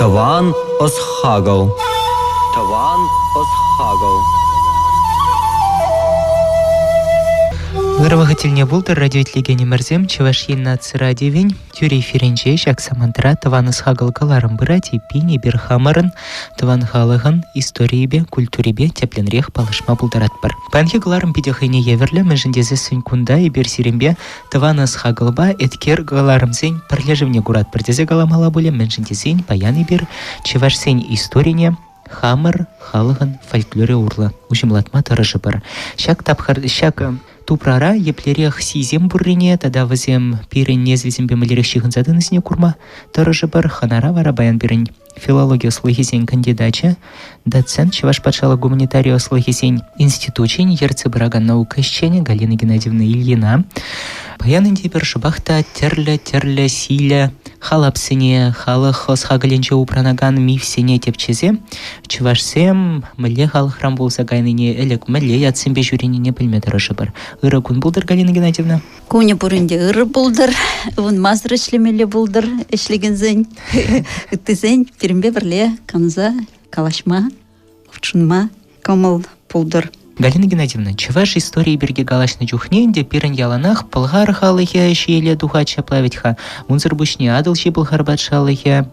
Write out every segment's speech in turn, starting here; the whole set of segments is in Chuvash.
Тӑван ӑс-хакӑл. Тӑван ӑс-хакӑл. Ырӑ вӑхӑт тӗлне пултӑр радиоитлекенӗмӗрсем Чӑваш Ен наци радиовӗн тӳрӗ эфирӗнче ҫак самантра тӑван ӑс-хакӑл кӑларӑм пырать. Эппин, эпир хамӑрӑн тӑван халӑхӑн историйӗпе, культурипе тӗплӗнрех паллашма пултаратпӑр. Паянхи кӑларӑм питӗ хӑйне евӗрлӗ, мӗншӗн тесессӗн кунта эпир сирӗнпе Тӑван ӑс-хакӑлпа еткер кӑларӑмсен пӗрлешӗвне куратпӑр тесе каламалла пулӗ, мӗншӗн тесен паян эпир чӑвашсен историне хамӑр халӑхӑн фольклорӗ урлӑ уҫӑмлатма тӑрӑшӑпӑр. Ҫак тапхӑр ҫак тупрара еплерех сийсем пуррине тата вӗсем пирӗн несӗлсемпе мӗнлерех ҫыхӑнса тӑнисене курма тӑрӑшӑпӑр. Хӑнара вара паян пирӗн филологи ӑслӑхӗсен кандидачӗ, доцент, Чӑваш патшалӑх гуманитари ӑслӑхӗсен институчӗн ертсе пыракан наука ӗҫченӗ Галина Геннадьевна Ильина. Паян ӗнтӗ эпир шӑпах та тӗрлӗ-тӗрлӗ сийлӗ халапсене, халӑх ӑс-хакӑлӗнче упранакан мифсене тӗпчесе чӑвашсем мӗнле халӑхран пулса кайнине, ӗлӗк мӗнле ятсемпе ҫӳренине пӗлме тӑрӑшӑпӑр. Ырӑ кун пултӑр, Галина Геннадьевна. Кунӗ пурин те ырӑ пултӑр, ывӑнмасӑр ӗҫлемелле пултӑр ӗҫлекенсен, ыттисен пирӗнпе пӗрле канса калаҫма, хутшӑнма кӑмӑл пултӑр. Галина Геннадьевна, чӑваш историйӗ пирки калаҫнӑ чухне ӗнтӗ пирӗн яланах пӑлхар халӑхӗ ҫиеле тухать ҫапла вӗт-ха. Унсӑр пуҫне Атӑлҫи Пӑлхар патшалӑхӗ,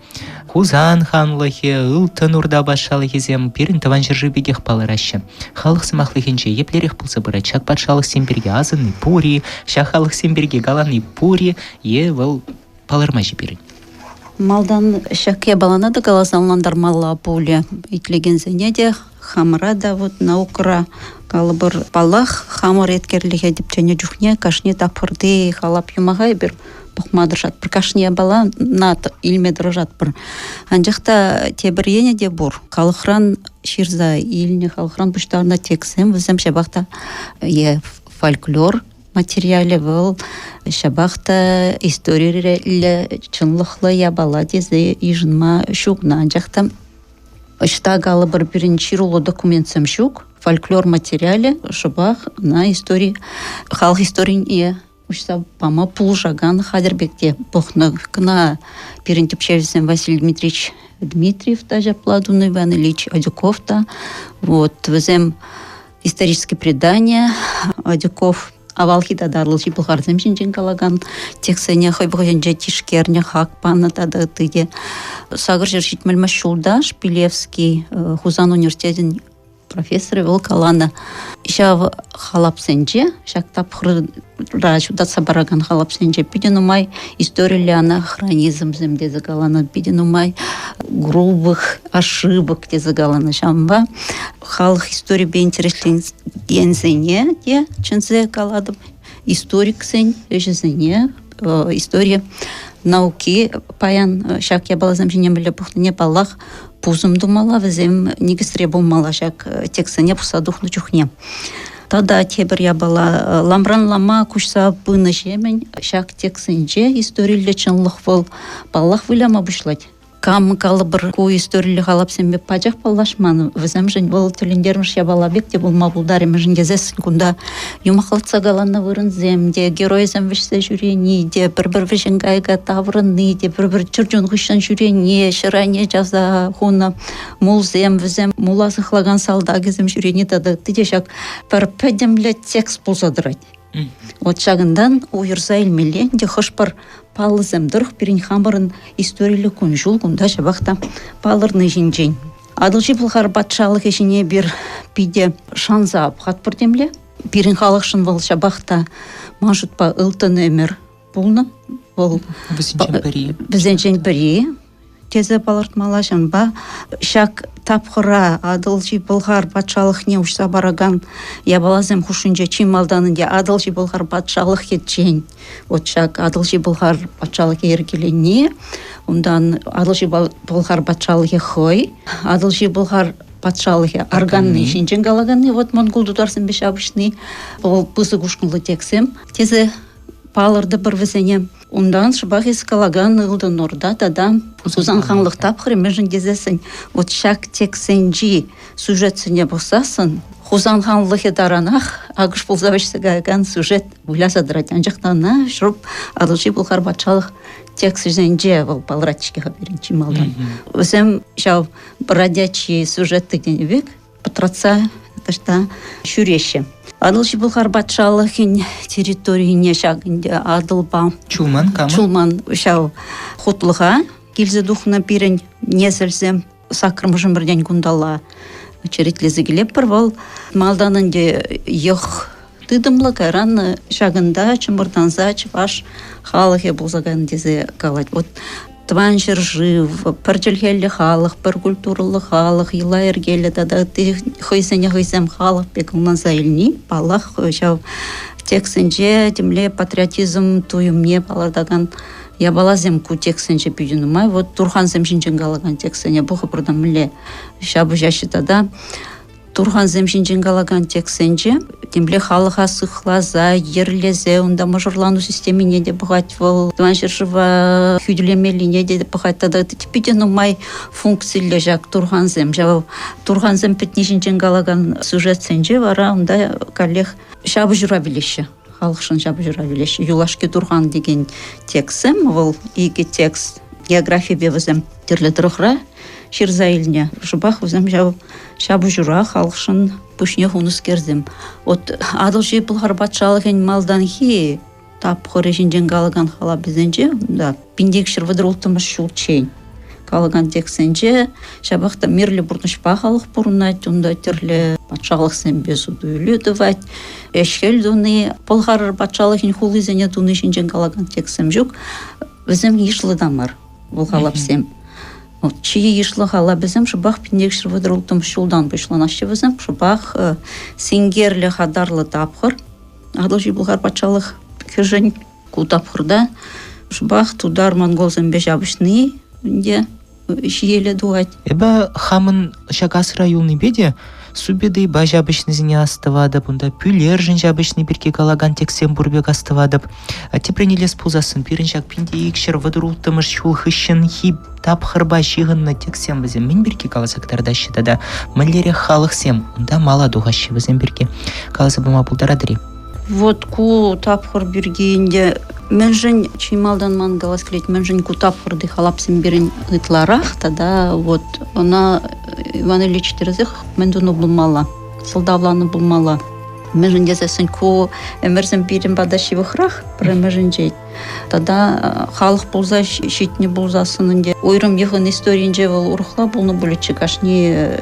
Хусан ханлӑхӗ, Ылтӑн Урта патшалӑхӗсем пирӗн тӑван ҫӗршыв пекех палӑраҫҫӗ. Халӑх сӑмахлӑхӗнче еплерех пулса пырать ҫак патшалӑхсем пирки асӑнни пур-и, ҫак халӑхсем пирки калани пур-и е вӑл палӑрмасть пирӗн? Малтан ҫак япалана та каласа ӑнлантармалла пулӗ итлекенсене те, хамӑра та вот наукӑра калӑпӑр. Паллах, хамӑр еткерлӗхе тӗпченӗ чухне кашни тапхӑрти халап-юмаха эпир пӑхма тӑрӑшатпӑр. Кашни япалана илме тӑрӑшатпӑр. Анчах та тепӗр енӗ те пур. Халӑхран ҫырса илнӗ, халӑхран пуҫтарнӑ текстсем вӗсем ҫапах та е фольклор материалӗ вӑл ҫапах та историллӗ чӑнлӑхлӑ япала тесе йышӑнма ҫук. Анчах та ӑҫта калӑпӑр пирӗн ҫыруллӑ документсем ҫук, фольклор материалӗ шӑпах ӑна истори халӑх историне уҫса пама пулӑшакан хатӗр пек те пӑхнӑ. Кӑна пирӗн тӗпчевҫӗсем Василий Дмитриевич Дмитриев та ҫапла тунӑ, Иван Ильич Адюков та. Вот вӗсем исторические предания Адюков авалхи тата Атӑлҫи пӑлхарсем ҫинчен калакан текстсене хӑй вӑхӑтӗнче тишкернӗ, хак панӑ тата ытти те. 870 ҫулта Шпилевский Хусан университетӗн профессорӗ вӑл каланӑ ҫав халапсенче, ҫак тапхӑрра ҫутатса паракан халапсенче питӗ нумай историлле анахронизмсем тесе каланӑ, питӗ нумай грубых ошибок тесе каланӑ. Ҫавӑнпа халӑх историпе интересленекенсене те чӗнсе калатӑп, историксен ӗҫӗсене, истори науки паян ҫак япаласем ҫине мӗнле пӑхнине, паллах, пусӑм тумалла, вӗсем никӗсре пулмалла ҫак текстсене пӑхса тухнӑ чухне. Тата тепӗр япала ламран лама куҫса пынӑҫемӗн ҫак текстсенче историлле чӑнлӑх вӑл, паллах, выляма пуҫлать. Кам калӑпӑр ку историллӗ халапсемпе пачах паллашман, вӗсемшӗн вӑл тӗлӗнтермӗш япала пек те пулма пултарӗ, мӗншӗн тесессӗн кунта юмахлатса каланӑ вырӑнсем те, геройсем вӗҫсе ҫӳрени те, пӗр-пӗр вӗҫен кайӑка таврӑнни те, пӗр-пӗр чӗрчун хыҫҫӑн ҫӳрени, ҫӗр айне чавса хунӑ мулсем, вӗсем мула сыхлакан салтакӗсем ҫӳрени тата ытти те ҫак пӗр пӗтӗмле текст пулса тӑрать. Вот ҫакӑнтан уйӑрса илмелле ӗнтӗ хӑш-пӗр паллӑсем тӑрӑх пирӗн хамӑрӑн историллӗ кун-ҫул кунта ҫапах та палӑрни ҫинчен. Атӑлҫи Пӑлхар патшалӑхӗ ҫине эпир питӗ шанса пӑхатпӑр темле. Пирӗн халӑхшӑн вӑл ҫапах та ман шутпа ылтӑн ӗмӗр пулнӑ. Вӑл вӗсенчен пӗри. Вӗсенчен пӗри тесе палӑртмалла. Ҫавӑнпа ҫак тапхӑра Атӑлҫи Пӑлхар патшалӑхне уҫса паракан япаласем хушшинче чи малтан ӗнтӗ Атӑлҫи Пӑлхар патшалӑхӗччен вот ҫак Атӑлҫи Пӑлхар патшалӑхӗ йӗркеленни, унтан Атӑлҫи Пӑлхар патшалӑхӗ хӑй, Атӑлҫи Пӑлхар патшалӑхӗ арканни ҫинчен калаканни, вот монгол тутарсемпе ҫапӑҫни, вӑл пысӑк ушкӑнлӑ текстсем тесе палӑртӑпӑр вӗсене. Унтан шӑпах эс калакан Ылтӑн Орда тата Хусан ханлӑх тапхӑрӗ мӗншӗн тесессӗн вот ҫак текстсенчи сюжетсене пӑхсассӑн Хусан ханлӑхӗ таранах акӑш пулса вӗҫсе каякан сюжет выляса тӑрать. Анчах та ӑна шӑп Атӑлҫи Пӑлхар патшалӑх тексчӗсенче вӑл палӑрать-ҫке-ха пирӗн чи малтан. Вӗсем ҫав бродячий сюжет тенӗ пек пӑтратса таҫта ҫӳреҫҫӗ. Атӑлҫи Пӑлхар патшалӑхӗн территорине ҫак ӗнтӗ Атӑлпа Чулман кама? Чулман ҫав хутлӑха килсе тухнӑ пирӗн несӗлсем саккӑрмӗш ӗмӗртен кунталла черетлесе килетпӗр. Вӑл малтан ӗнтӗ йӑх тытӑмлӑ, кайран ҫакӑнта чӑмӑртанса чӑваш халӑхӗ пулса кайнӑ тесе калать. Вот тӑван ҫӗршыв, пӗр чӗлхеллӗ халӑх, пӗр культурӑллӑ халӑх, йӑла-йӗркеллӗ тата ытти хӑйсене хӑйсем халӑх пек ӑнланса илни, паллах, ҫав текстсенче темле патриотизм туйӑмне палӑртакан япаласем ку текстсенче питӗ нумай. Вот турхансем ҫинчен калакан текстсене пӑхӑпӑр та мӗнле ҫапӑҫаҫҫӗ тата турхансем ҫинчен калакан текстсенче темле халӑха сыхласа, йӗрлесе унта мӑшӑрлану системине те пӑхать вӑл, тӑван ҫӗршыва хӳтӗлемеллине те пӑхать тата питӗ нумай функциллӗ ҫак турхансем. Ҫав турхансем пӗтни ҫинчен калакан сюжетсенче вара унта каллех ҫапӑҫура вилеҫҫӗ. Халӑхшӑн ҫапӑҫура вилеҫҫӗ. Юлашки турхан текен текстсем, вӑл икӗ текст географипе вӗсем тӗрлӗ тӑрӑхра ҫырса илнӗ. Шӑпах вӗсем ҫав ҫапӑҫура халӑхшӑн пуҫне хунӑскерсем. Вот Атӑлҫи Пӑлхар патшалӑхӗн малтанхи тапхӑрӗ ҫинчен калакан халапӗсенче, да, 1236 ҫулччен калакан текстсенче ҫапах та мирлӗ пурнӑҫпа халӑх пурӑнать, унта тӗрлӗ патшалӑхсемпе суту-илӳ тӑвать, ӗҫ-хӗл туни, Пӑлхар патшалӑхӗн хулисене туни ҫинчен калакан текстсем ҫук. Вӗсем йышлӑ та мар вӑл халапсем. Чи йышлӑ халапӗсем шӑпах 1936 ҫултан пуҫланаҫҫӗ вӗсем. Шӑпах синкерлӗ хатарлӑ тапхӑр Атӑлҫи Пӑлхар патшалӑх хӗшӗн ку тапхӑрта шӑпах тутар-монголсемпе ҫапӑҫни ӗнтӗ ҫиеле тухать. Эпӗ хамӑн ҫак асра юлнипе те Супетейпа ҫапӑҫнисене астӑватӑп, унта Пӳлершӗн ҫапӑҫни пирки калакан текстсем пур пек астӑватӑп. Теприн илес пулсассӑн пирӗн ҫак 1236 ҫул хыҫҫӑнхи тапхӑрпа ҫыхӑннӑ текстсем вӗсем мӗн пирки каласа кӑтартаҫҫӗ тата мӗнлерех халӑхсем унта мала тухаҫҫӗ вӗсем пирки каласа пама пултаратӑр-и? Вот ку тапхӑр пирки ӗнтӗ мӗншӗн чи малтан ман калас килет, мӗншӗн ку тапхӑрти халапсем пирӗн ытларах тата вот ӑна Иван Ильич тӗрӗсех мӗн тунӑ пулмалла, сӑлтавланӑ пулмалла. Мӗншӗн тесессӗн ку ӗмӗрсем пирӗн пата ҫывӑхрах пӗрремӗшӗнчен. Тата халӑх пулса ҫитнӗ пулсассӑн ӗнтӗ уйрӑм йӑхӑн историйӗнче вӑл урӑхла пулнӑ пулӗччӗ. Кашни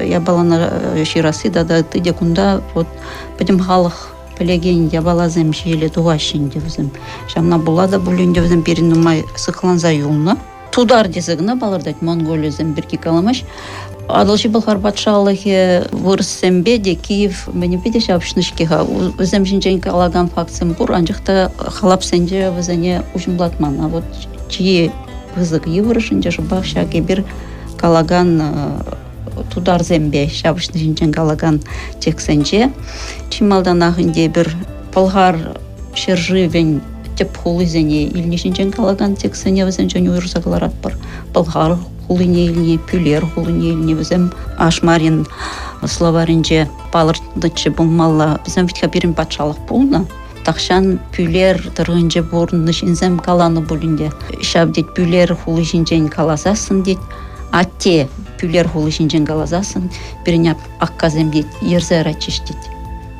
япалана ҫырасси тата ытти те кунта вот пӗтӗм халӑх пӗлекен япаласем ҫиеле тухаҫҫӗ ӗнтӗ вӗсем. Ҫавна пула та пуль ӗнтӗ вӗсем пирӗн нумай сыхланса юлнӑ. Тутар тесе кӑна палӑртать монголисем пирки каламасть. Атӑлҫи Пӑлхар патшалӑхӗ вырӑссемпе те Киев мӗнӗпе те ҫапӑҫнӑ-ҫке-ха. Вӗсем ҫинчен калакан фактсем пур, анчах та халапсенче вӗсене уҫӑмлатман. А вот чи пысӑк йывӑрӑш ӗнтӗ шӑпах ҫак эпир калакан тутарсемпе ҫапӑҫнӑ ҫинчен калакан текстсенче чи малтанах ӗнтӗ эпир Пӑлхар ҫӗршывӗн тӗп хулисене илни ҫинчен калакан текстсене вӗсенчен уйӑрса кӑларатпӑр. Пӑлхар хулине илни, Пӳлер хулине илни вӗсем Ашмарин словарӗнче палӑртнӑччӗ пулмалла. Вӗсем вӗт-ха пирӗн патшалӑх пулнӑ. Тахҫан Пӳлер тӑрӑхӗнче пурӑннӑ ҫынсем каланӑ пулин те ҫав тет Пӳлер хули ҫинчен каласассӑн тет атте Пӳлер хули ҫинчен каласассӑн пирӗн аккасем тет йӗрсе яратчӗҫ тет.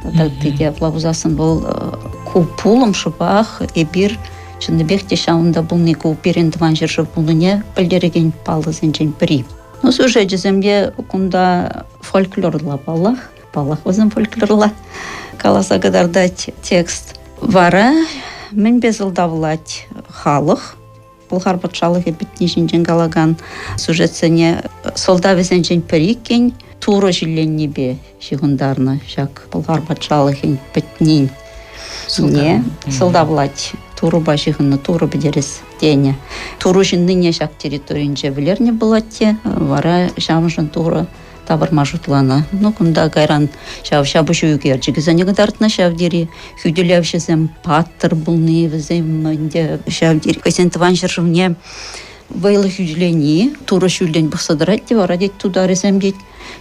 Тата ытти те апла пулсассӑн вӑл ку пулӑм шӑпах эпир чӑннипех те ҫавӑнта пулни ку пирӗн тӑван ҫӗршыв пулнине пӗлтерекен паллӑсенчен пӗри. Ну, сюжечӗсем те кунта фольклорла паллах. Паллах, вӗсем фольклорла каласа кӑтартать текст. Вара мӗнпе сӑлтавлать халӑх Пӑлхар патшалӑхӗ пӗтни ҫинчен калакан сюжетсене сӑлтавӗсенчен пӗр-иккӗн Турӑ ҫилленнипе ҫыхӑнтарнӑ ҫак Пӑлхар патшалӑхӗн пӗтнин сӑлтавлать. Турӑпа ҫыхӑннӑ Турӑ пӗтерес тенӗ. Турӑ ҫыннине ҫак территоринче вӗлернӗ пулать те, вара ҫавӑншӑн Турӑ тавӑрма шутланӑ. Ну, кунта кайран ҫав ҫапӑҫу ӳкерчӗкӗсене кӑтартнӑ ҫав тери хӳтӗлевҫӗсем паттӑр пулни, вӗсем ӗнтӗ ҫав тери хӑйсен тӑван ҫӗршывне. Вӑйлӑ хӳтӗлени Турӑ ҫӳлтен пӑхса тӑрать те вара тет тутарӗсем тет.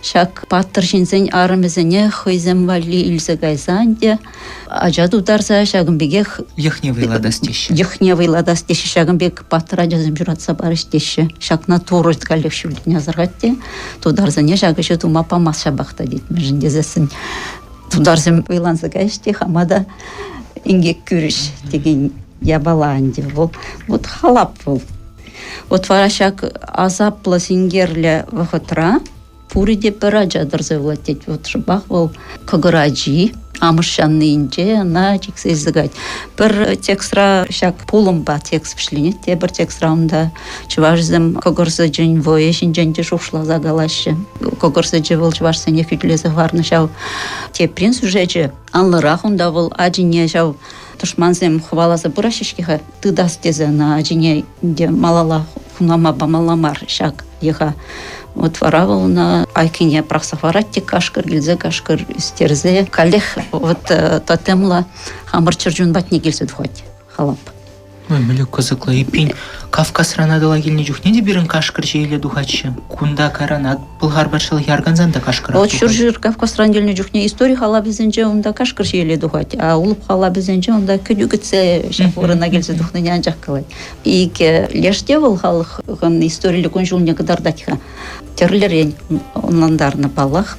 Ҫак паттӑр ҫынсен арӑмӗсене хӑйсем валли илсе кайса ӗнтӗ ача тутарса ҫакӑн пекех йӑхне вӑйлатас теҫҫӗ. Йӑхне вӑйлатас теҫҫӗ, ҫакӑн пек паттӑр ачасем ҫуратса парӗҫ теҫҫӗ. Ҫакна Турӑ каллех ҫӳлтен асӑрхать те тутарсене ҫак ӗҫе тума памасть ҫапах та тет, мӗншӗн тесессӗн тутарсем вӑйланса кайӗҫ те хама та инкек кӳрӗҫ текен япала ӗнтӗ вӑл. Вот халап вӑл. Вот вара ҫак асаплӑ синкерлӗ вӑхӑтра пурӗ те пӗр ача тӑрса юлать тет. Вот шӑпах вӑл кӑкӑр ачи амӑш ҫаннинче ӑна чиксе илсе каять. Пӗр текстра ҫак пулӑмпа текст вӗҫленет, тепӗр текстра унта чӑвашсем кӑкӑр сӗчӗн вӑйӗ ҫинчен те шухӑшласа калаҫҫӗ. Кӑкӑр сӗчӗ вӑл чӑвашсене хӳтӗлесе хӑварнӑ ҫав теприн сюжечӗ анлӑрах унта вӑл ачине ҫав тӑшмансем хӑваласа пыраҫҫӗ-ҫке-ха тытас тесе ӑна ачине ӗнтӗ малалла хунама памалла мар ҫак йӑха. Вот вара вӑл ӑна айккине пӑрахса хӑварать те кашкӑр килсе кашкӑр ӳстерсе каллех вот тотемла хамӑр чӗрчун патне килсе тухать халап. Ой, мӗнле кӑсӑклӑ. Эппин, Кавказран Атӑла килнӗ чухне те пирӗн кашкӑр ҫиеле тухатчӗ. Кунта кайран Пӑлхар патшалӑхӗ аркансан та кашкӑрах Вот Ҫурҫӗр Кавказран килнӗ чухне истори халапӗсенче унта кашкӑр ҫиеле тухать, а улӑп халапӗсенче унта кӗтӳ кӗтсе ҫак вырӑна килсе тухнине анчах калать. Икӗ леш те вӑл халӑхӑн историллӗ кун-ҫулне кӑтартать-ха. Тӗрлӗрен ӑнлантарнӑ паллах.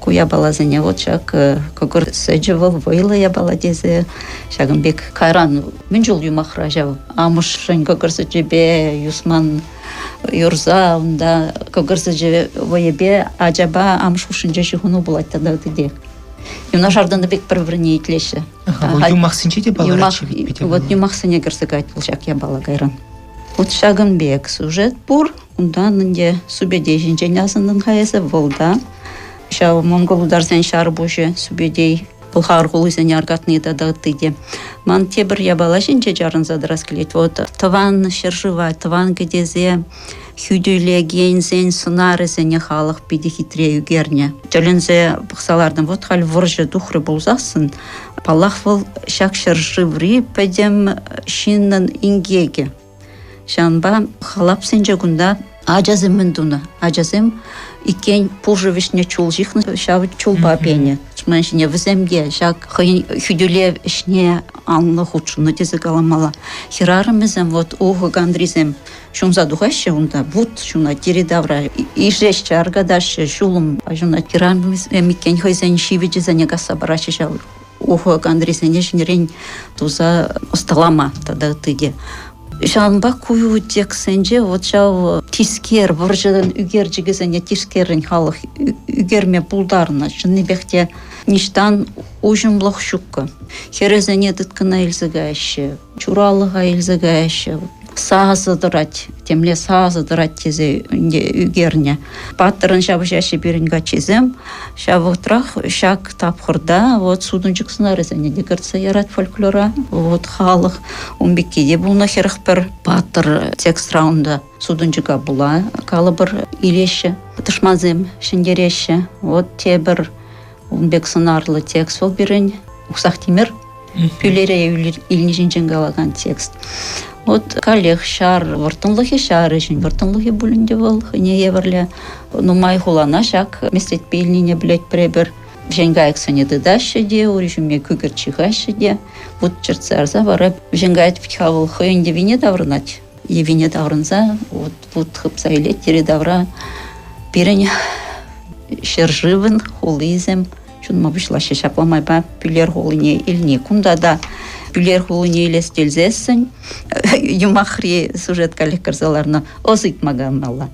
Ку япаласене вот ҫак кӑкӑр сӗчӗ вӑл вӑйлӑ япала тесе ҫакӑн пек кайран мӗн чул юмахра ҫав амӑшӗн кӑкӑр сӗчӗпе юсман юрса унта кӑкӑр сӗчӗ вӑйӗпе ачапа амӑш хушшинче ҫыхӑну пулать тата ытти те. Юнашар тӑнӑ пек пӗр-пӗрне итлеҫҫӗ. Ага, юмахсенче те палӑрать Вот юмахсене кӗрсе каять вӑл ҫак япала кайран. Вот ҫакӑн пек сюжет пур. Унтан ӗнтӗ Супетей ҫинчен асӑнтӑн-ха эсӗ, вӑл та ҫав монгол тутарсен ҫар пуҫӗ Супетей Пӑлхар хулисене аркатни тата ытти те. Ман тепӗр япала ҫинче чарӑнса тӑрас килет. Вот тӑван ҫӗршыва, тӑван кӗтесе хӳтӗлекенсен сӑнарӗсене халӑх питӗ хитре ӳкернӗ. Тӗлӗнсе пӑхса лартӑм. Вот халь вӑрҫӑ тухрӗ пулсассӑн, паллах, вӑл ҫак ҫӗршыври пӗтӗм ҫыннӑн инкекӗ. Ҫавӑнпа халапсенче кунта ачасем мӗн тунӑ? Ачасем иккен пушӑ вӗҫне чул ҫыхнӑ, ҫав чулпа пенӗ. Тӑшман ҫине вӗсем те ҫак хӑйӗн хӳтӗлев ӗҫне анлӑ хутшӑннӑ тесе каламалла. Хӗрарӑмӗсем вот ухӑ кантрисем ҫунса тухаҫҫӗ унта, вут ҫунать йӗри-тавра, ишеҫҫӗ, аркатаҫҫӗ, ҫулӑм ҫунать. Хӗрарӑмсем иккен хӑйсен ҫивӗчӗсене касса параҫҫӗ ҫав ухӑ кантрисене ҫӗнӗрен туса ӑсталама тата ытти те. Ҫавӑнпа ку текстсенче вот ҫав тискер вӑрҫӑн ӳкерчӗкӗсене тискеррӗн халӑх ӳкерме пултарнӑ. Чӑннипех те ниҫтан уҫӑмлӑх ҫуккӑ. Хӗрӗсене тыткӑна илсе каяҫҫӗ, чуралӑха илсе каяҫҫӗ. Сасӑ тӑрать, темле сасӑ тӑрать тесе ӳкернӗ. Паттӑрӑн ҫапӑҫаҫҫӗ пирӗн каччисем. Ҫав вӑхӑтрах ҫак тапхӑрта вот сутӑнчӑк сӑнарӗсене те кӗртсе ярать фольклора. Вот халӑх ун пекки те пулнӑ 41 паттӑр текстра унта сутӑнчӑка пула калӑпӑр илеҫҫӗ, тӑшмансем ҫӗнтереҫҫӗ. Вот тепӗр ун пек сӑнарлӑ текст вӑл пирӗн Уксах Тимӗр Пӳлере илни ҫинчен калакан текст. Вот каллех ҫар вӑрттӑнлӑхӗ, ҫар ӗҫӗн вӑрттӑнлӑхӗ пуль ӗнтӗ вӑл хӑйне евӗрлӗ. Нумай хулана ҫак меслетпе илнине пӗлетпӗр эпир. Вӗҫен кайӑксене тытаҫҫӗ те, ури ҫумне кӳкӗрт ҫыхаҫҫӗ те, вут чӗртсе ярса вара вӗҫен кайӑк вӗт-ха вӑл хӑйӗн йӑвине таврӑнать. Йӑвине таврӑнса вот вут хыпса илет йӗри-тавра. Пирӗн ҫӗршывӑн хулисем ҫунма пуҫлаҫҫӗ. Ҫапла майпа Пӳлер хулине илни. Кунта та Пӳлер хулине илес тесессӗн юмахри сюжет каллех кӗрсе ларнӑ. Ӑс ыйтма каймалла.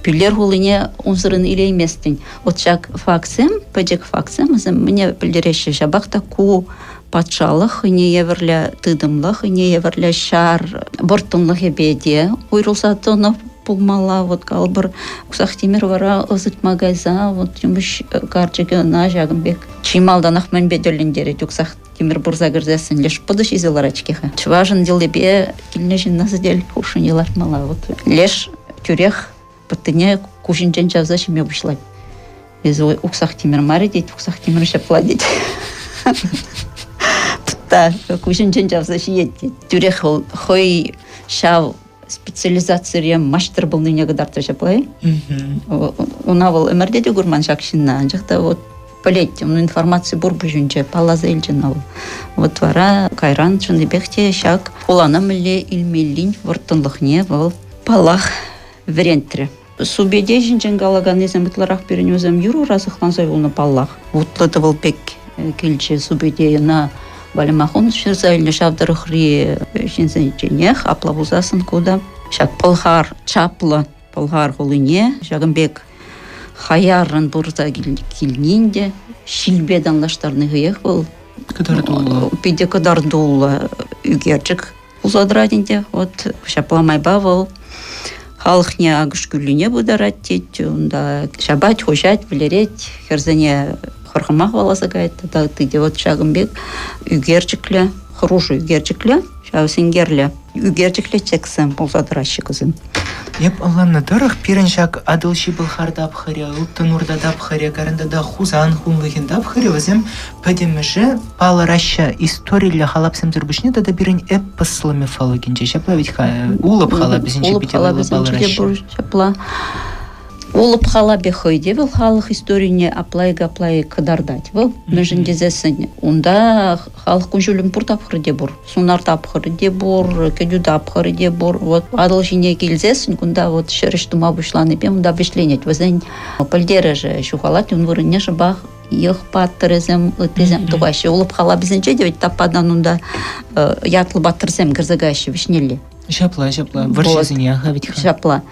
Пӳлер хулине унсӑрӑн илейместӗн. Вот ҫак фактсем, пӗчӗк фактсем, вӗсем мӗне пӗлтереҫҫӗ? Ҫапах та ку патшалӑх хӑйне евӗрлӗ тытӑмлӑ, хӑйне евӗрлӗ ҫар вӑрттӑнлӑхӗпе те уйрӑлса тӑнӑ пулмалла. Вот калӑпӑр, Уксах Тимӗр вара ӑсӑтма кайса вот юмӑҫ карчӑкӗ ӑна ҫакӑн пек чи малтанах мӗнпе тӗлӗнтерет Уксах Тимӗр пырса кӗрсессӗн леш пӑтӑ ҫисе ларать-ҫке-ха. Чӑвашӑн йӑлипе килнӗ ҫынна сӗтел хушшине лартмалла. Вот леш тӳрех пӑттине куҫӗнчен чавса ҫиме пуҫлать. Эсӗ Уксах Тимӗр мар тет, Уксах Тимӗр ҫапла тет. Пӑтта куҫӗнчен чавса ҫиет тет. Тӳрех вӑл хӑй ҫав. специализацире маҫтӑр пулнине кӑтартрӗ ҫапла-и? Уна вӑл ӗмӗрте те курман ҫак ҫынна, анчах та вот пӗлет, ун информаци пур пуҫӗнче, палласа илчӗ ӑна вӑл. Вот вара кайран чӑннипех те ҫак хулана мӗнле илмеллин вӑрттӑнлӑхне вӑл, паллах, вӗрентрӗ. Субете ҫинчен калаканнисем ытларах пирӗн вӗсем юрӑра сыхланса юлнӑ паллах. Вутлӑ тӑвӑл пек килчӗ Субете ӑна Валимахун ҫырса илнӗ ҫав тӑрӑхри ҫынсенченех. Апла пулсассӑн ку та ҫак пӑлхар, чаплӑ пӑлхар хулине ҫакӑн пек хаяррӑн пырса килнин те ҫилпе танлаштарни хӑех вӑл кӑтартуллӑ. Питӗ кӑтартуллӑ ӳкерчӗк пулса тӑрать ӗнтӗ. Вот ҫапла майпа вӑл халӑхне акӑш кӳллине пытарать тет, унта ҫапать, хуҫать, вӗлерет, хӗрсене хӑрхӑма хӑваласа каять тата ытти те. Вот ҫакӑн пек ӳкерчӗклӗ, хӑрушӑ ӳкерчӗклӗ, ҫав синкерлӗ ӳкерчӗклӗ текстсем пулса тӑраҫҫӗ кусем. Эп ӑнланнӑ тӑрӑх, пирӗн ҫак Атӑлҫи Пӑлхар тапхӑрӗ, Ылтӑн Урта тапхӑрӗ, каран тата Хусан хунлӑхӗн тапхӑрӗ вӗсем пӗтӗмӗше палӑраҫҫӗ историллӗ халапсемсӗр пуҫне тата пирӗн эпослӑ мифологинче. Ҫапла ведь-ха Улӑп халапӗсенче Улӑп питӗ вӑйлӑ халапӗсенче те палӑраҫҫӗ. пур ҫапла. Улӑп халапӗ хӑй те вӑл халӑх историне аплай-каплай кӑтартать вӑл. Мӗншӗн тесессӗн унта халӑх кун-ҫулӗн пур тапхӑрӗ те пур. Сунар тапхӑрӗ те пур, кӗтӳ тапхӑрӗ те пур. Вот Атӑл ҫине килсессӗн кунта вот ҫӗрӗҫ тума пуҫланипе унта вӗҫленет. Вӗсен пӗлтерӗшӗ ҫухалать, ун вырӑнне шӑпах йӑх паттӑрӗсем, ыттисем тухаҫҫӗ. Улӑп халапӗсенче те ведь таппатан унта ятлӑ паттӑрсем кӗрсе каяҫҫӗ вӗҫнелле. Ҫапла, ҫапла. Вӑрҫӑсене аха ведь-ха. Ҫапла.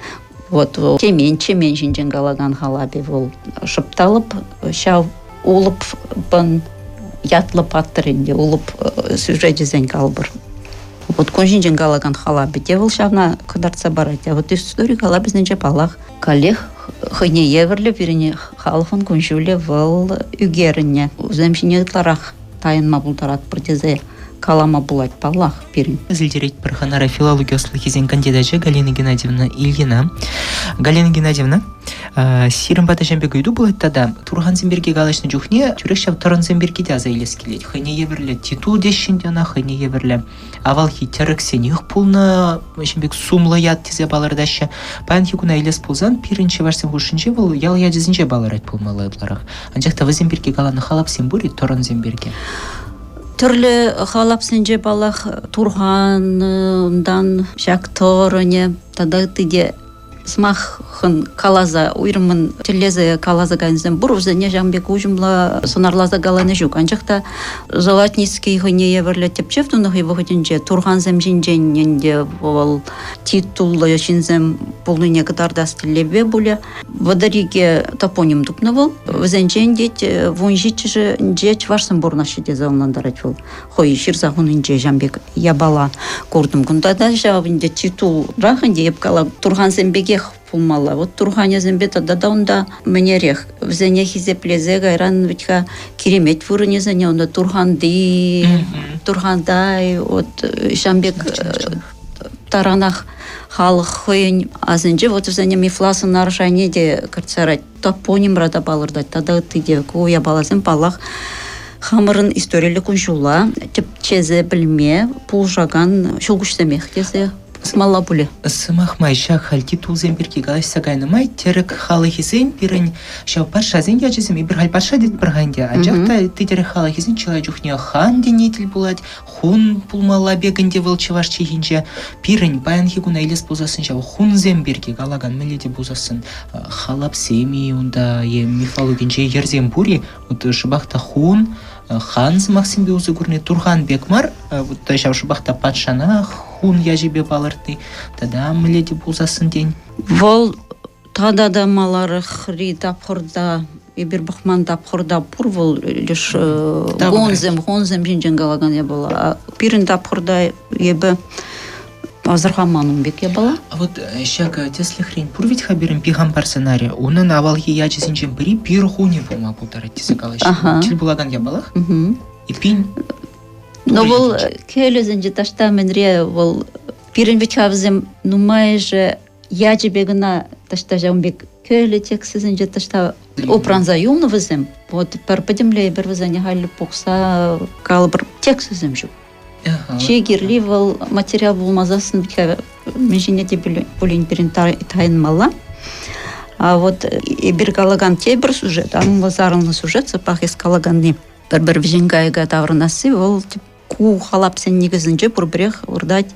Вот Темен, Чемен ҫинчен калакан халапӗ вӑл шӑпталӑп ҫав Улӑпӑн ятлӑ паттӑр ӗнтӗ, Улӑп сюжечӗсен калӑпӑр. Вот кун ҫинчен калакан халапӗ те вӑл ҫавна кӑтартса парать. А вот истори халапӗсенче, паллах, каллех хӑйне евӗрлӗ пирӗн халӑхӑн кун-ҫулӗ вӑл ӳкерӗннӗ. Вӗсем ҫине ытларах тайӑнма пултаратпӑр тесе калама пулать, паллах, пирӗн. Аса хӑнара филологи ӑслӑхӗсен кандидачӗ Галина Геннадьевна Ильина. Галина Геннадьевна, сирӗн пата ҫам пек ыйту пулать тата. Турхансем пирки калаҫнӑ чухне тӳрех ҫав тӑрӑнсем пирки те аса илес килет. Хӑйне евӗрлӗ титул теҫҫӗ те ӑна, хӑйне евӗрлӗ авалхи тӗрӗксенех пулнӑ ҫын пек сумлӑ ят тесе палӑртаҫҫӗ. Паянхи куна илес пулсан пирӗн чӑвашсем хушшинче вӑл ял ячӗсенче палӑрать пулмалла ытларах. Анчах та вӗсем пирки каланӑ халапсем пур-и тӑрӑнсем пирки? Тӗрлӗ халапсенче, паллах, Турхан, унтан ҫак тӑрӑнӗ тата ытти те сӑмахӑн каласа, уйрӑммӑн тӗллесе каласа кайнисем пур, вӗсене ҫавӑн пек уҫӑмлӑ сӑнарласа калани ҫук. Анчах та Золотницкий хӑйне евӗрлӗ тӗпчев тунӑ хӑй вӑхӑтӗнче турхансем ҫинчен ӗнтӗ вӑл титуллӑ ҫынсем пулнине кӑтартас тӗллевпе пулӗ. 32 топоним тупнӑ вӑл. Вӗсенчен тет 17-шӗнче чӑвашсем пурӑнаҫҫӗ тесе ӑнлантарать вӑл. Хӑй ҫырса хунинче ҫам пек япала куртӑм. Кунта та ҫав ӗнтӗ титулрах ӗнтӗ эп калап, турхансем пекех пулмалла. Вот турханӗсемпе тата та унта мӗнерех вӗсене хисеплесе кайран вӗт-ха киремет вырӑнӗсене унта Турханти, Турхантай, вот ҫам пек таранах халӑх хӑйӗн асӗнче вот вӗсене мифла сӑнар шайне те кӗртсе ярать. Топонимра та палӑртать тата ытти те. Ку япаласем, паллах, хамӑрӑн историллӗ кун-ҫула тӗпчесе пӗлме пулӑшакан ҫӑлкуҫсемех тесе пӑсмалла пулӗ. Сӑмах май, ҫак халь титулсем пирки калаҫса кайнӑ май тӗрӗк халӑхӗсен пирӗн ҫав патшасен ячӗсем, эпир халь патша тетпӗр-ха ӗнтӗ, анчах та ытти тӗрӗк халӑхӗсен чылай чухне хан тени тӗл пулать, хун пулмалла пек ӗнтӗ вӑл чӑваш чӗлхинче. Пирӗн паянхи куна илес пулсассӑн ҫав хунсем пирки калакан мӗнле те пулсассӑн халапсем-и унта е мифологинче йӗрсем пур-и? Вот шӑпах та хун, хан сӑмахсемпе усӑ курни турхан пек мар, вот ҫав шӑпах та патшана хун ячӗпе палӑртни тата мӗнле те пулсассӑн тен. Вӑл тата та маларахри тапхӑрта эпир пӑхман тапхӑрта пур вӑл леш гонсем, хонсем ҫинчен калакан япала. Пирӗн тапхӑрта эпӗ асӑрхаман ун пек япала. А вот ҫак тӗслӗхрен пур вӗт-ха пирӗн Пихампар сценарийӗ. Унӑн авалхи ячӗсенчен пӗри пир хунӗ пулма пултарать тесе калаҫҫӗ. Тӗл пулакан япалах. Эппин, Но вӑл кӗлӗсенче таҫта мӗнре вӑл пирӗн вӗт-ха вӗсем нумайӑшӗ ячӗпе кӑна таҫта ҫавӑн пек кӗлӗ текстсенче таҫта упранса юлнӑ вӗсем. Вот пӗр пӗтӗмле эпир вӗсене халь пухса калӑпӑр текстсем ҫук. Чи кирли вӑл материал пулмасассӑн мӗн ҫине те пулин пирӗн тайӑнмалла. А вот эпир калакан тепӗр сюжет, анлӑ сарӑлнӑ сюжет, сӑпах эс калаканни, пӗр-пӗр вӗҫен кайӑка таврӑнасси вӑл ку халапсен никӗсӗнче пурпӗрех выртать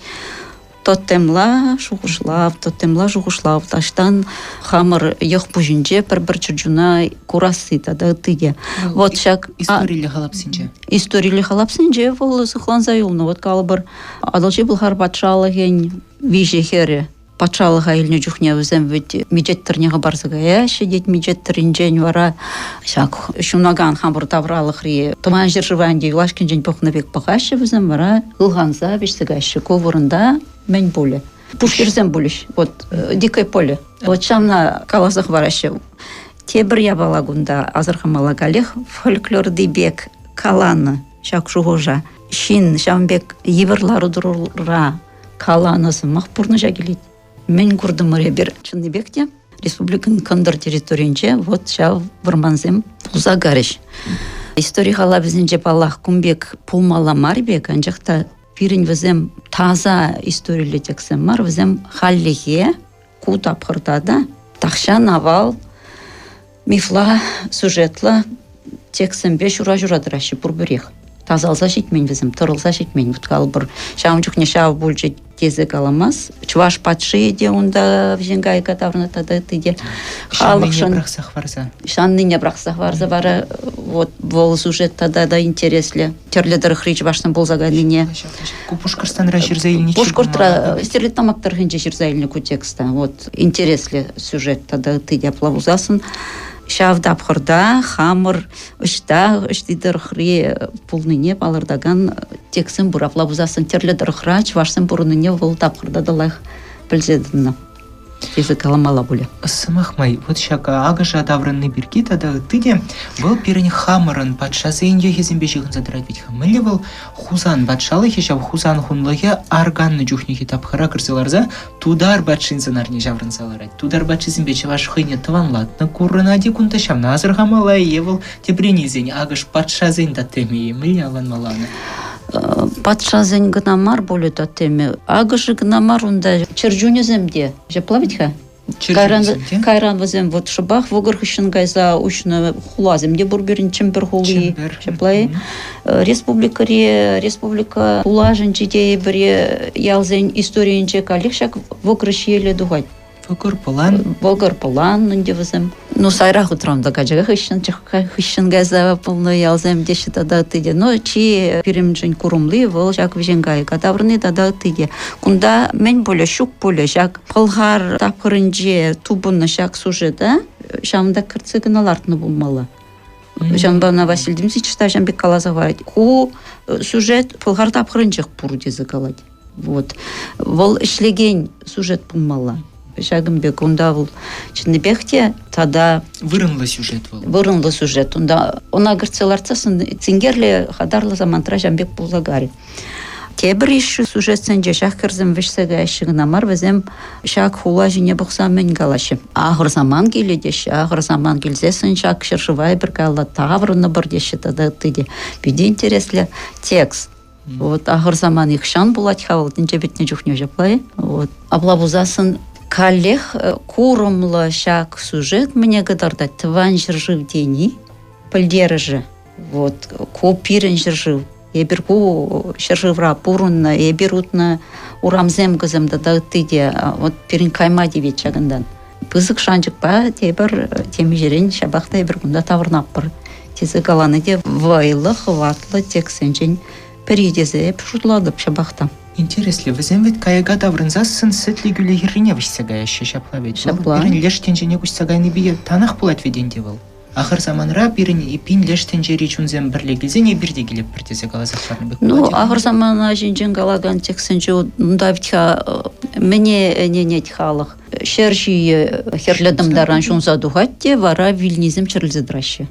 тотемла шухӑшлав, тотемла шухӑшлав, таҫтан хамӑр йӑх пуҫӗнче пӗр-пӗр чӗрчуна курасси тата ытти те. Вот ҫак историллӗ халапсенче. Историллӗ халапсенче вӑл сыхланса юлнӑ. Вот калӑпӑр, Атӑлҫи Пӑлхар патшалӑхӗн виҫӗ хӗрӗ патшалӑха илнӗ чухне вӗсем вӗт мечет тӑрне хӑпарса каяҫҫӗ тет. Мечет тӑрринчен вара ҫак ҫунакан хамӑр тавралӑхри тӑван ҫӗршыва ӗнтӗ юлашкинчен пӑхнӑ пек пӑхаҫҫӗ вӗсем вара ылханса вӗҫсе каяҫҫӗ. Ку вырӑнта мӗн пулӗ? Пушхирсем пулӗҫ. Вот дикое поле. Вот ҫавна каласа хӑвараҫҫӗ. Тепӗр япала кунта асӑрхамалла каллех фольклорти пек каланӑ ҫак шухӑша. Ҫын ҫавӑн пек йывӑр лару-тӑрура каланӑ сӑмах пурнӑҫа килет. Мӗн куртӑмӑр эпир чӑннипех те республикӑн кӑнтӑр территорийӗнче вот ҫав вӑрмансем пулса карӗҫ. Истори халапӗсенче, паллах, кун пек пулмалла мар пек, анчах та пирӗн вӗсем таса историллӗ текстсем мар, вӗсем хальлӗхе ку тапхӑрта та тахҫан авал мифла сюжетлӑ текстсемпе ҫура-ҫура тӑраҫҫӗ пурпӗрех. Тасалса ҫитмен вӗсем, тӑрӑлса ҫитмен. Вот калӑпӑр, ҫавӑн чухне ҫав пулчӗ тесе каламас. Чӑваш патши те унта вӗҫен кайӑка таврӑнать тата ытти те. Халӑхшӑн пӑрахса хӑварса. Ҫаннине пӑрахса хӑварса вара вот вӑл сюжет тата та интереслӗ. Тӗрлӗ тӑрӑхри чӑвашсем пулса кайнине. Ку Пушкӑртстанра ҫырса илнӗ. Пушкӑртра Стерлитамак тӑрӑхӗнче ҫырса илнӗ ку текста. Вот интереслӗ сюжет тата ытти те апла пулсассӑн ҫав тапхӑрта хамӑр ӑҫта ӑҫти тӑрӑхри пулнине палӑртакан текстсем пур. Апла пулсассӑн тӗрлӗ тӑрӑхра чӑвашсем пурӑннине вӑл тапхӑрта та лайӑх пӗлсе тӑнӑ тесе каламалла пулӗ. Сӑмах май, вот ҫак акӑша таврӑнни пирки тата ытти те вӑл пирӗн хамӑрӑн патшасен йӑхӗсемпе ҫыхӑнса тӑрать вӗт-ха. Мӗнле вӑл Хусан патшалӑхӗ ҫав Хусан хунлӑхӗ арканнӑ чухнехи тапхӑра кӗрсе ларса тутар патшин сӑнарне ҫаврӑнса ларать. Тутар патшисемпе чӑваш хӑйне тӑванлатнӑ курӑнать-и кунта ҫавна асӑрхамалла-и е вӑл тӗпрен илсен акӑш патшасен тотемӗ-и? Мӗнле авланмалла ӑна? Патшасен кӑна мар пулӗ тотемӗ. Акӑшӗ кӑна мар унта чӗрчунӗсем те. Ҫапла вӗт-ха? Кайран, кайран вӗсем вот шӑпах вӑкӑр хыҫҫӑн кайса уҫнӑ хуласем те пур пирӗн Чӗмпӗр хули. Ҫапла-и? Республикӑри республика хулашӗнче те эпир ялсен историйӗнче каллех ҫак вӑкӑр ҫиеле тухать. Вӑкӑр пӑлан. Вӑкӑр пӑлан ӗнтӗ вӗсем. Ну, сайра хутран та качака хыҫҫӑн хыҫҫӑн кайса пулнӑ ялсем теҫҫӗ тата ытти те. Но чи пирӗншӗн курӑмли вӑл ҫак вӗҫен кайӑка таврӑнни тата ытти те. Кунта мӗн пулӗ, ҫук пулӗ ҫак Пӑлхар тапхӑрӗнче тупӑннӑ ҫак сюжета ҫавӑнта кӗртсе кӑна лартнӑ пулмалла. Ҫавӑнпа ӑна Василий Дмитриевич та ҫавӑн пек каласа хӑварать. Ку сюжет пӑлхар тапхӑрӗнчех пур тесе калать. Вот. Вӑл ӗҫлекен сюжет пулмалла. Ҫакӑн пек унта вӑл чӑннипех те тата вырӑнлӑ сюжет вӑл. Вырӑнлӑ сюжет. Унта ӑна кӗртсе лартсассӑн синкерлӗ хатарлӑ самантра ҫавӑн пек пулса карӗ. Тепӗр ишши сюжетсенче ҫак хӗрсем вӗҫсе каяҫҫӗ кӑна мар, вӗсем ҫак хула ҫине пӑхса мӗн калаҫҫӗ. Ахӑр саман килӗ теҫҫӗ, ахӑр саман килсессӗн ҫак ҫӗршыва эпир каялла таврӑнӑпӑр теҫҫӗ тата ытти те. Питӗ интереслӗ текст. Вот ахӑр саман ихҫан пулать-ха вӑл тӗнче пӗтнӗ чухне ҫапла-и? Вот. Апла пулсассӑн каллех курӑмлӑ ҫак сюжет мӗне кӑтартать? Тӑван ҫӗршыв тени пӗлтерӗшӗ. Вот ку пирӗн ҫӗршыв. Эпир ку ҫӗршывра пурӑннӑ, эпир утнӑ урамсем кӑсем тата ытти те. Вот пирӗн кайма тивет ҫакӑнтан. Пысӑк шанчӑкпа тепӗр темиҫерен ҫапах та эпир кунта таврӑнатпӑр тесе калани те вӑйлӑ, хӑватлӑ текстсенчен пӗри тесе эп шутлатӑп ҫапах та. Интереслӗ, вӗсем вӗт кайӑка таврӑнсассӑн сӗтлӗ кӳлӗ хӗррине вӗҫсе каяҫҫӗ ҫапла вӗт. Ҫапла. Пирӗн леш тӗнчене куҫса кайнипе танах пулать вӗт ӗнтӗ вӑл. Ахӑр саманра пирӗн пин леш тӗнчери чунсем пӗрле килсен эпир те килетпӗр тесе каласа хӑварнӑ пек Ну, ахӑр самана ҫинчен калакан текстсенче унта вӗт-ха мӗне ӗненет халӑх? Ҫӗр ҫийӗ хӗрлӗ тӑмтаран ҫунса тухать те вара вилнисем чӗрӗлсе тӑраҫҫӗ.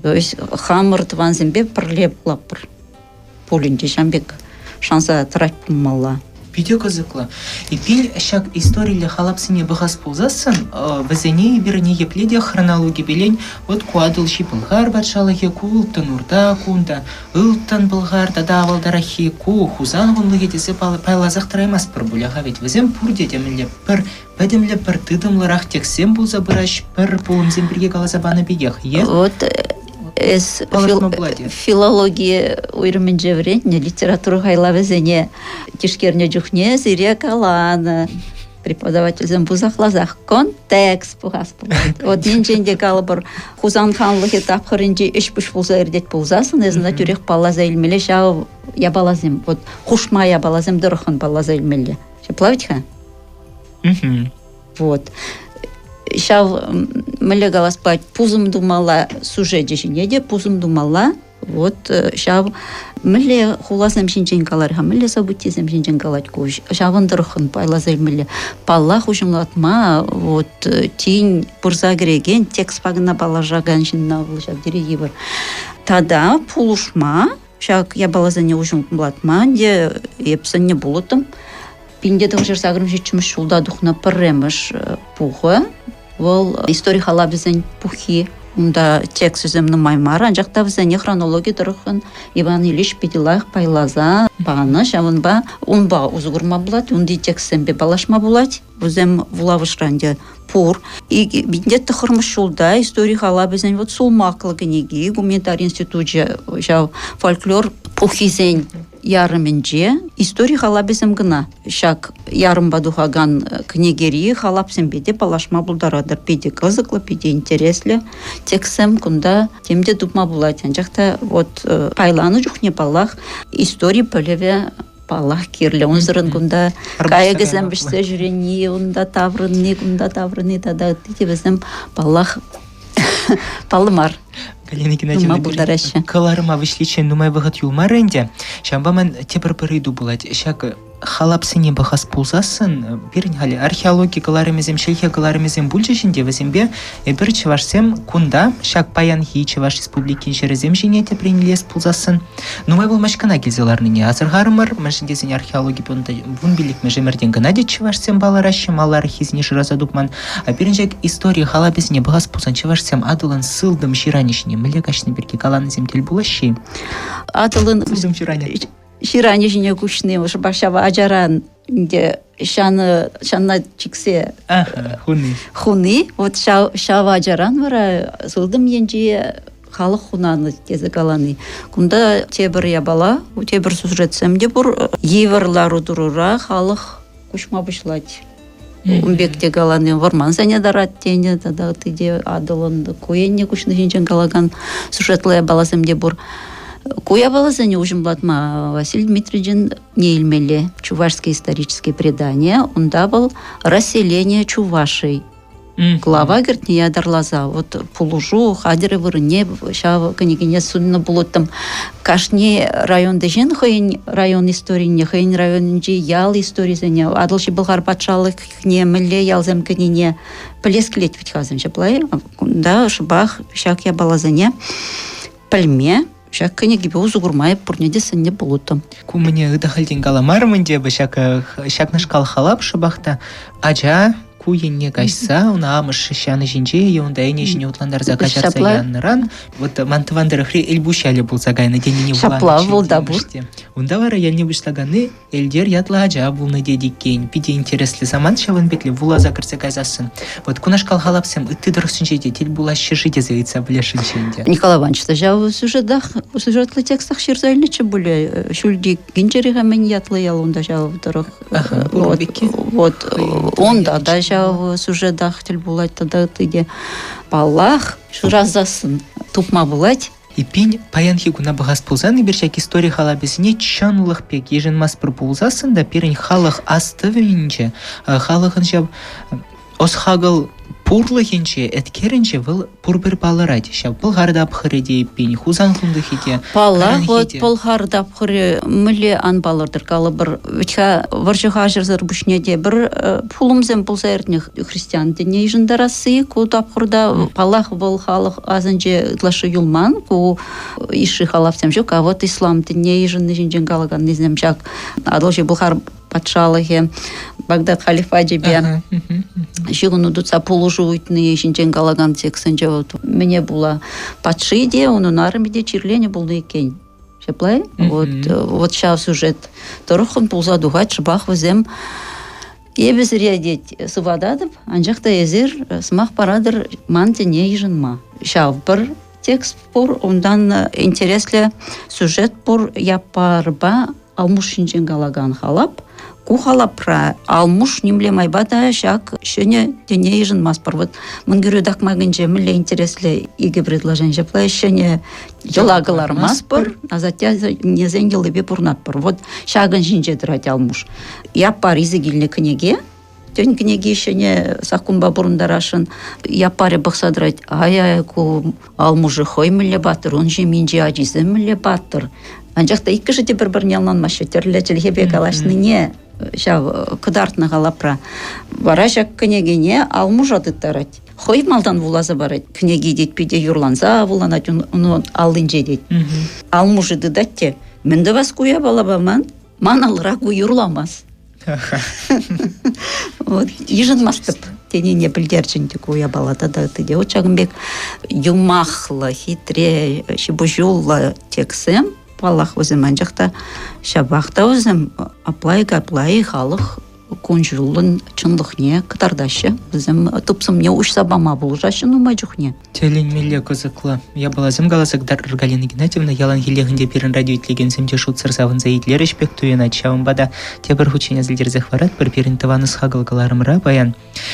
То есть хамӑр тӑвансемпе пӗрле пулатпӑр пулин те ҫавӑн пек шанса тӑрать пулмалла. Питӗ кӑсӑклӑ. Эппин, ҫак историллӗ халапсене пӑхас пулсассӑн, вӗсене эпир ниепле те хронологипелен вот ку Атӑлҫи Пӑлхар патшалӑхӗ, ку Ылтӑн Урта, кунта Ылтӑн Пӑлхар тата авалтараххи, ку Хусан хунлӑхӗ тесе пайласах тӑраймастпӑр пулӗ-ха ведь вӗсем пурте темӗнле пӗр пӗтӗмле пӗр тытӑмлӑрах текстсем пулса пыраҫ, пӗр пулӑмсем пирки каласа панӑ пекех. Е Вот эс филологи уйрӑмӗнче вӗрентнӗ литература хайлавӗсене тишкернӗ чухне сире каланӑ преподавательсем пусахласах контекст пухас пулать. Вот енчен те калӑпӑр, Хусан ханлӑхӗ тапхӑрӗнчи ӗҫ-пуҫ пулса иртет пулсассӑн, эс ӑна тӳрех палласа илмелле ҫав япаласем, вот хушма япаласем тӑрӑххӑн палласа илмелле. Ҫапла вӗт-ха? Вот. Ҫав, мӗнле калас пулать, пусӑм тумалла сюжечӗ ҫине те пусӑм тумалла. Вот ҫав мӗнле хуласем ҫинчен калар-ха, мӗнле событисем ҫинчен калать ку, ҫавӑн тӑрӑххӑн пайласа илмелле. Паллах, уҫӑмлатма вот тин пырса кӗрекен текстпа кӑна паллашакан ҫынна вӑл ҫав тери йывӑр. Тата пулӑшма ҫак япаласене уҫӑмлатма ӗнтӗ эп сӗннӗ пулӑттӑм. 1987 ҫулта тухнӑ пӗрремӗш пухӑ. Вӑл истори халапӗсен пуххи. Унта тексчӗсем нумай мар, анчах та вӗсене хронологи тӑрӑхӑн Иван Ильич питӗ лайӑх пайласа панӑ. Ҫавӑнпа унпа усӑ курма пулать, унти текстсемпе паллашма пулать. Вӗсем вулавӑшра ӗнтӗ пур. 1909 ҫулта истори халапӗсен вот сулмаклӑ кӗнеки гуманитари институчӗ ҫав фольклор пуххисен ярӑмӗнче истори халапӗсем кӑна. Ҫак ярӑмпа тухакан кӗнекери халапсемпе те паллашма пултаратӑр. Питӗ кӑсӑклӑ, питӗ интереслӗ текстсем кунта тем те тупма пулать. Анчах та вот пайланӑ чухне, паллах, истори пӗлӗвӗ паллах кирлӗ. Унсӑрӑн кунта кайӑкӗсем вӗҫсе ҫӳрени, унта таврӑнни, кунта таврӑнни тата ытти те вӗсем, паллах, паллӑ мар. Галина Геннадьевна, пултараҫҫӗ. Кӑларӑма вӗҫличчен нумай вӑхӑт юлмарӗ ӗнтӗ. Ҫавӑнпа ман тепӗр пӗр ыйту пулать. Ҫак халапсене пӑхас пулсассӑн, пирӗн халӗ археологи кӑларӑмӗсем, чӗлхе кӑларӑмӗсем пулчӗҫ ӗнтӗ, вӗсемпе эпир чӑвашсем кунта, ҫак паянхи Чӑваш Республикин ҫӗрӗсем ҫине тӗпрен илес пулсассӑн, нумай пулмасть кӑна килсе ларнине асӑрхарӑмӑр. Мӗншӗн тесен археологи 15-мӗш ӗмӗртен кӑна те чӑвашсем палӑраҫҫӗ, малараххисене шыраса тупман. А пирӗн ҫак истори халапӗсене пӑхас пулсан чӑвашсем Атӑлӑн сылтӑм ҫыранӗ ҫине мӗнле каҫнӑ пирки каланисем тӗл пулаҫҫӗ-и? Атӑлӑн сылтӑм ҫыранӗ ҫыранӗ ҫине куҫни шӑпах ҫав ачаран ӗнтӗ ҫанӑ ҫанна чиксе хуни. Хуни. Вот ҫав, ҫав ачаран вара сылтӑм енчи халӑх хунанӑ тесе калани. Кунта тепӗр япала, тепӗр сюжетсем те пур. Йывӑр лару-тӑрура халӑх куҫма пуҫлать. Ун пек те калани вӑрмансене тарать тенӗ тата ытти те Атӑлӑн ку енне куҫнӑ ҫинчен калакан сюжетлӑ япаласем те пур. Ку япаласене уҫӑмлатма Василий Дмитриевичӑн не илмелле Чувашские исторические предания. Унта вӑл расселение чувашей глава кӗртнӗ ятарласа. Вот пулӑшу хатӗрӗ вырӑнне ҫав кӗнекене суннӑ пулӑттӑм. Кашни районти ҫын хӑйӗн район историне, хӑйӗн районӗнчи ял историсене, Атӑлҫи Пӑлхар патшалӑхне мӗнле ялсем кӗнине пӗлес килет вӗт-ха вӗсем ҫапла. Кунта шӑпах ҫак япаласене пӗлме, ҫак кӗнекепе усӑ курма эп пурне те сӗннӗ пулӑттӑм. Ку мӗне ытахальтен каламарӑм ӗнтӗ эпӗ ҫак ҫакнашкал халап шӑпах та ача ку енне каҫса ун амӑш ҫанӑ ҫинче е унта ӗне ҫине утлантарса каҫарса янӑран вот ман тӑван тӑрӑхри Эльпуҫ ялӗ пулса кайнӑ тенине Ҫапла вӑл та пур. Унта вара ялне пуҫлаканни Эльдер ятлӑ ача пулнӑ тет иккен. Питӗ интереслӗ самант ҫавӑн пекле вуласа кӗрсе кайсассӑн. Вот кунашкал халапсем ытти тӑрӑхсенче те тӗл пулаҫҫӗ-ши тесе ыйтса пӗлесшӗнччӗ ӗнтӗ. Николай Иванович та ҫав сюжетах, сюжетлӑ текстах ҫырса илнӗччӗ пулӗ. Ҫӳлти Кинчериха мӗн ятлӑ ял унта ҫав тӑрӑх. Ага, вот, вот унта та ҫав сюжетах тӗл пулать тата ытти те. Паллах, шырасассӑн тупма пулать. Эппин, паянхи куна пӑхас пулсан эпир ҫак истори халапӗсене чӑнлӑх пек йышӑнмастпӑр пулсассӑн та пирӗн халӑх астӑвӗнче, халӑхӑн ҫав ӑс-хакӑл пурлӑхӗнче, еткерӗнче вӑл пурпӗр палӑрать. Ҫав Пӑлхар тапхӑрӗ те эппин, Хусан хунлӑхӗ те, Паллах, вот Пӑлхар тапхӑрӗ мӗнле ан палӑртӑр, калӑпӑр, вӗт-ха вӑрҫӑ хаҫӑрсӑр пуҫне те пӗр пулӑмсем пулса иртнӗ христиан тӗнне йышӑнтарасси ку тапхӑрта, паллах, вӑл халӑх асӗнче ытлашши юлман, ку йышши халапсем ҫук, а вот ислам тӗнне йышӑнни ҫинчен калаканнисем ҫак Атӑлҫи Пӑлхар. патшалӑхӗ Багдад халифачӗпе ҫыхӑну тытса пулӑшу ыйтни ҫинчен калакан текстсенче вот мӗне пула патши те, унӑн арӑмӗ те чирленӗ пулнӑ иккен. Ҫапла? Вот, вот ҫав сюжет тӑрӑххӑн пулса тухать шӑпах вӗсем Эпӗ сире, тет, сывататӑп, анчах та эсир сӑмах паратӑр ман тӗне йышӑнма. Ҫав пӗр текст пур, унтан интереслӗ сюжет пур Яппарпа Алмуш ҫинчен калакан халап. Ку халапра Алмуш нимле майпа та ҫак ҫӗнӗ тӗне йышӑнмастпӑр. Вот Мӑнкӳрӳ такмакӗнче мӗнле интереслӗ икӗ предложени ҫапла ҫӗнӗ йӑла кӑлармастпӑр, асатте-аннесен йӑлипе пурӑнатпӑр. Вот ҫакӑн ҫинче тӑрать Алмуш. Яппар илсе килнӗ кӗнеке, тӗн кӗнеки ҫӗнӗ саккунпа пурӑнтарасшӑн. Яппарӗ пӑхса тӑрать, ай-ай, ку Алмушӗ хӑй мӗнле паттӑр, ун ҫемйинчи ачисем мӗнле паттӑр. Анчах та иккӗшӗ те пӗр-пӗрне ӑнланмаҫҫӗ, тӗрлӗ чӗлхепе калаҫнине ҫав кӑтартнӑ халапра. Вара ҫак кӗнекене Алмуша тыттарать. Хӑй малтан вуласа парать. Кӗнеки тет питӗ юрланса вуланать ун аллинче тет. Алмушӗ тытать те, мӗн тӑвас ку япалапа ман? Ман алра ку юрламас. Вот, йышӑнмастӑп тенине пӗлтерчӗ ӗнтӗ ку япала тата ытти те. Вот ҫакӑн пек юмахлӑ, хитре, ҫыпӑҫуллӑ текстсем, паллах, вӗсем, анчах та ҫапах та вӗсем апла-и, капла-и халӑх кун-ҫулӑн чӑнлӑхне кӑтартаҫҫӗ. Вӗсем тупсӑмне уҫса пама пулӑшаҫҫӗ нумай чухне. Тӗлӗнмелле кӑсӑклӑ япаласем каласа кӑтартрӑр, Галина Геннадьевна. Яланхиллех ӗнтӗ пирӗн радио итлекенсем те шутсӑр савӑнса итлерӗҫ пек туйӑнать. Ҫавӑнпа та тепӗр хутчен асилтерсех паратпӑр, пирӗн тӑван ӑс-хакӑл кӑларӑмра паян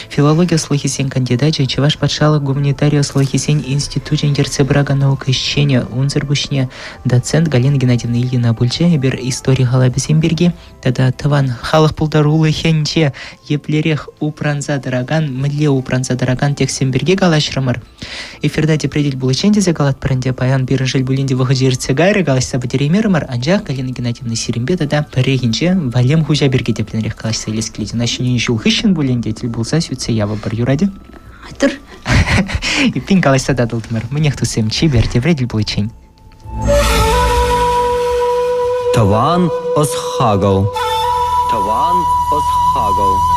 филологи ӑслӑхӗсен кандидачӗ, Чӑваш патшалӑх гуманитари ӑслӑхӗсен институчӗн ертсе пыракан наука ӗҫченӗ, унсӑр пуҫне доцент Галина Геннадьевна Ильина пулчӗ. Эпир истори халапӗсем пирки тата тӑван халӑх пултарулӑхӗнче еплерех упранса тӑракан, мӗнле упранса тӑракан текстсем пирки калаҫрӑмӑр. Эфирта тепре тӗл пуличчен тесе калатпӑр ӗнтӗ. Паян пирӗн шел пулин те вӑхӑчӗ иртсе кайрӗ, калаҫса пӗтереймерӗмӗр, анчах Галина Геннадьевна сирӗнпе тата пӗррехинче Валем хуҫа пирки тӗплӗнрех калаҫса илес килет. Ӑна ҫӗнӗ ҫул хыҫҫӑн пулин те тӗл пулса сӳтсе явӑпӑр. Юрать-и? Айтӑр. Эппин калаҫса татӑлтӑмӑр. Мӗнех, туссем, чипер, тепре тӗл пуличчен. Тӑван ӑс-хакӑл. Тӑван ӑс-хакӑл.